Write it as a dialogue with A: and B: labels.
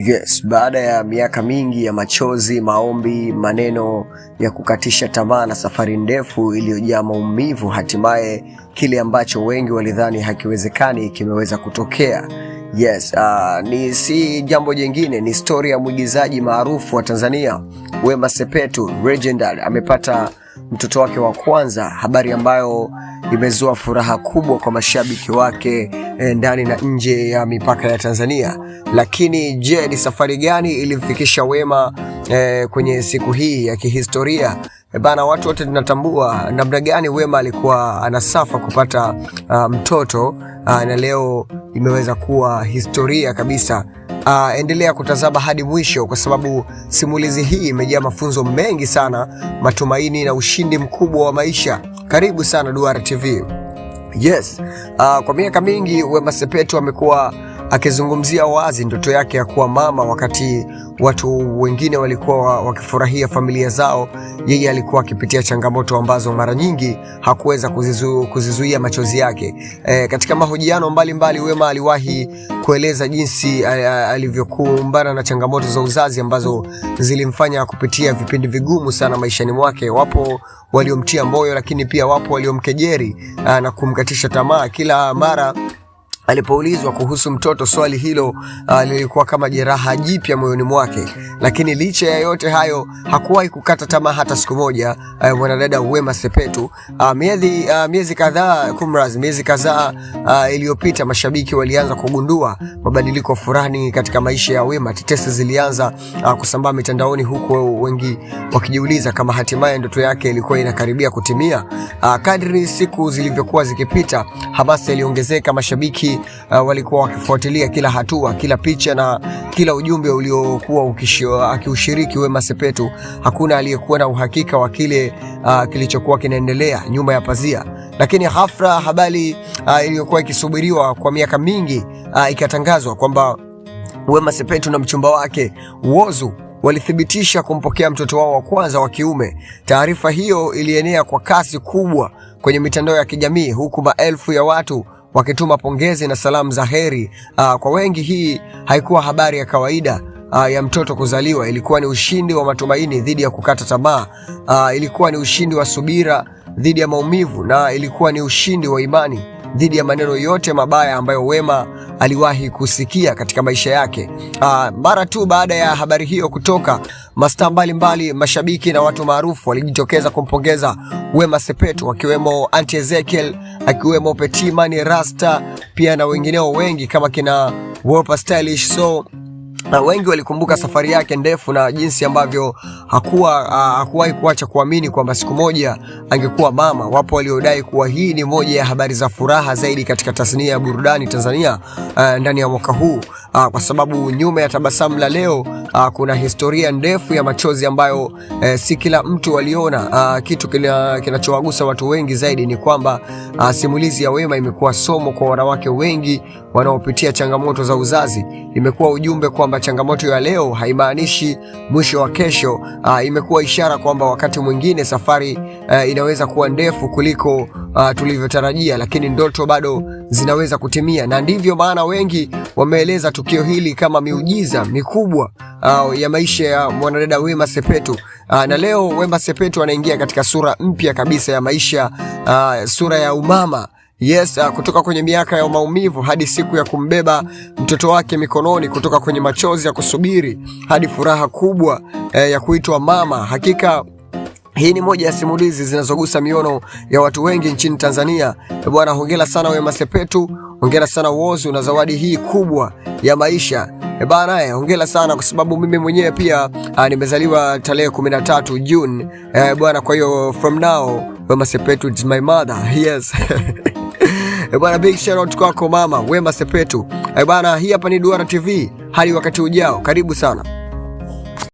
A: Yes, baada ya miaka mingi ya machozi, maombi, maneno ya kukatisha tamaa na safari ndefu iliyojaa maumivu, hatimaye kile ambacho wengi walidhani hakiwezekani kimeweza kutokea. Yes, ni si jambo jingine, ni stori ya mwigizaji maarufu wa Tanzania Wema Sepetu legendary amepata mtoto wake wa kwanza, habari ambayo imezua furaha kubwa kwa mashabiki wake ndani na nje ya mipaka ya Tanzania. Lakini je, ni safari gani ilimfikisha Wema kwenye siku hii ya kihistoria? Bana, watu wote tunatambua namna gani Wema alikuwa anasafa kupata mtoto na leo imeweza kuwa historia kabisa. Endelea kutazama hadi mwisho kwa sababu simulizi hii imejaa mafunzo mengi sana, matumaini na ushindi mkubwa wa maisha. Karibu sana Duara TV. Yes, kwa miaka mingi Wema Sepetu amekuwa akizungumzia wazi ndoto yake ya kuwa mama. Wakati watu wengine walikuwa wakifurahia familia zao, yeye alikuwa akipitia changamoto ambazo mara nyingi hakuweza kuzizuia machozi yake. Katika mahojiano mbalimbali, Wema aliwahi kueleza jinsi alivyokumbana na changamoto za uzazi ambazo zilimfanya kupitia vipindi vigumu sana maishani mwake. Wapo waliomtia moyo, lakini pia wapo waliomkejeri na kumkatisha tamaa kila mara alipoulizwa kuhusu mtoto, swali hilo lilikuwa kama jeraha jipya moyoni mwake. Lakini licha ya yote hayo, hakuwahi kukata tamaa hata siku moja. Mwanadada Wema Sepetu, miezi kadhaa kumraz, miezi kadhaa iliyopita, mashabiki walianza kugundua mabadiliko fulani katika maisha ya Wema. Tetesi zilianza kusambaa mitandaoni, huku wengi wakijiuliza kama hatimaye ndoto yake ilikuwa inakaribia kutimia. Kadri siku zilivyokuwa zikipita, hamasa iliongezeka. Mashabiki walikuwa wakifuatilia kila hatua, kila picha na kila ujumbe uliokuwa akiushiriki Wema Sepetu. Hakuna aliyekuwa na uhakika wa kile kilichokuwa kinaendelea nyuma ya pazia, lakini ghafla habari iliyokuwa ikisubiriwa kwa miaka mingi ikatangazwa kwamba Wema Sepetu na mchumba wake Whozu walithibitisha kumpokea mtoto wao wa kwanza wa kiume. Taarifa hiyo ilienea kwa kasi kubwa kwenye mitandao ya kijamii huku maelfu ya watu wakituma pongezi na salamu za heri. Kwa wengi hii haikuwa habari ya kawaida ya mtoto kuzaliwa. Ilikuwa ni ushindi wa matumaini dhidi ya kukata tamaa. Ilikuwa ni ushindi wa subira dhidi ya maumivu na ilikuwa ni ushindi wa imani dhidi ya maneno yote mabaya ambayo Wema aliwahi kusikia katika maisha yake. Mara tu baada ya habari hiyo kutoka, mastaa mbalimbali, mashabiki na watu maarufu walijitokeza kumpongeza Wema Sepetu, wakiwemo Auntie Ezekiel, akiwemo Petit Mani Rasta, pia na wengineo wengi kama kina Wolper Stylish. So na wengi walikumbuka safari yake ndefu na jinsi ambavyo hakuwahi kuacha kuamini kwamba siku moja angekuwa mama. Wapo waliodai kuwa hii ni moja ya habari za furaha zaidi katika tasnia ya burudani Tanzania ndani ya mwaka huu, kwa sababu nyuma ya tabasamu la leo kuna historia ndefu ya machozi ambayo si kila mtu aliona. Kitu kinachowagusa watu wengi zaidi ni kwamba simulizi ya Wema imekuwa somo kwa wanawake wengi wanaopitia changamoto za uzazi. Imekuwa ujumbe kwamba changamoto ya leo haimaanishi mwisho wa kesho. Imekuwa ishara kwamba wakati mwingine safari inaweza kuwa ndefu kuliko tulivyotarajia, lakini ndoto bado zinaweza kutimia, na ndivyo maana wengi wameeleza tukio hili kama miujiza mikubwa ya maisha ya mwanadada Wema Sepetu. Na leo Wema Sepetu anaingia katika sura mpya kabisa ya maisha, sura ya umama. Yes, kutoka kwenye miaka ya maumivu hadi siku ya kumbeba mtoto wake mikononi, kutoka kwenye machozi ya kusubiri hadi furaha kubwa ya kuitwa mama. Hakika hii ni moja ya simulizi zinazogusa miono ya watu wengi nchini Tanzania. Bwana, hongera sana Wema Sepetu, hongera sana Whozu na zawadi hii kubwa ya maisha. Bana, hongera sana kwa sababu mimi mwenyewe pia nimezaliwa tarehe 13 June. Bwana, kwa hiyo from now Wema Sepetu is my mother. Yes. Bwana, big shout out kwako mama Wema Sepetu. Bwana, hii hapa ni Duara TV. Hadi wakati ujao, karibu sana.